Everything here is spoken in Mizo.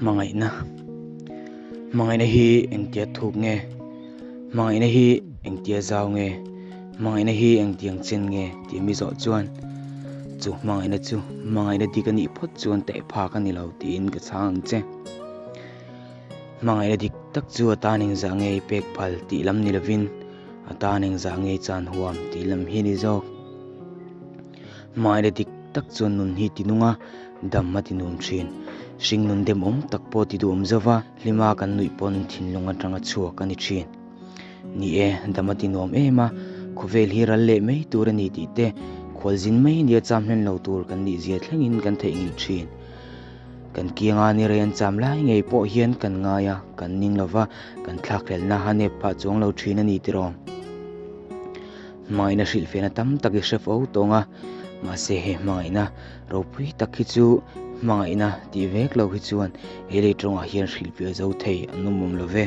Hmangaihna Hmangaihna hi engtia thuk nge? Hmangaihna hi engtia zau nge? Hmangaihna hi engtiang chen nge? tih mi zawh chuan chu hmangaihna chu hmangaihna dik a nih phawt chuan teh phak a ni lo tiin ka chhang ang che. Hmangaihna dik tak chu a tan engzah nge i pek phal tih lam ni lovin a tan engzah nge i chan huam tih lam hi a ni zawk. Hmangaihna dik tak chuan nun hi ti nung a, dam a ti nuam thin. Hring nun demawm tak pawh ti duhawm zo va, hlima kan nuih pawn thinlung atanga chhuak a ni thin. Ni e, dam a ti nuam em a, khawvel hi ral leh mai tur a ni tih te, khualzin mai nia cham hlen lo tur kan nih zia thlengin kan theihnghilh thin. Kan kianga ni rei an cham lai ngei pawh hian kan ngai a, kan ning lo va, kan thlakhlelhna a nep phah chuang lo thin a ni tiraw? Hmangaihna hrilhfiahna tam tak i hre fo tawng a, mahse he hmangaihna ropui tak hi chu hmangaihna tih vek lo hi chuan he lei tawngah hian hrilhfiah zo thei an awm awm lo ve.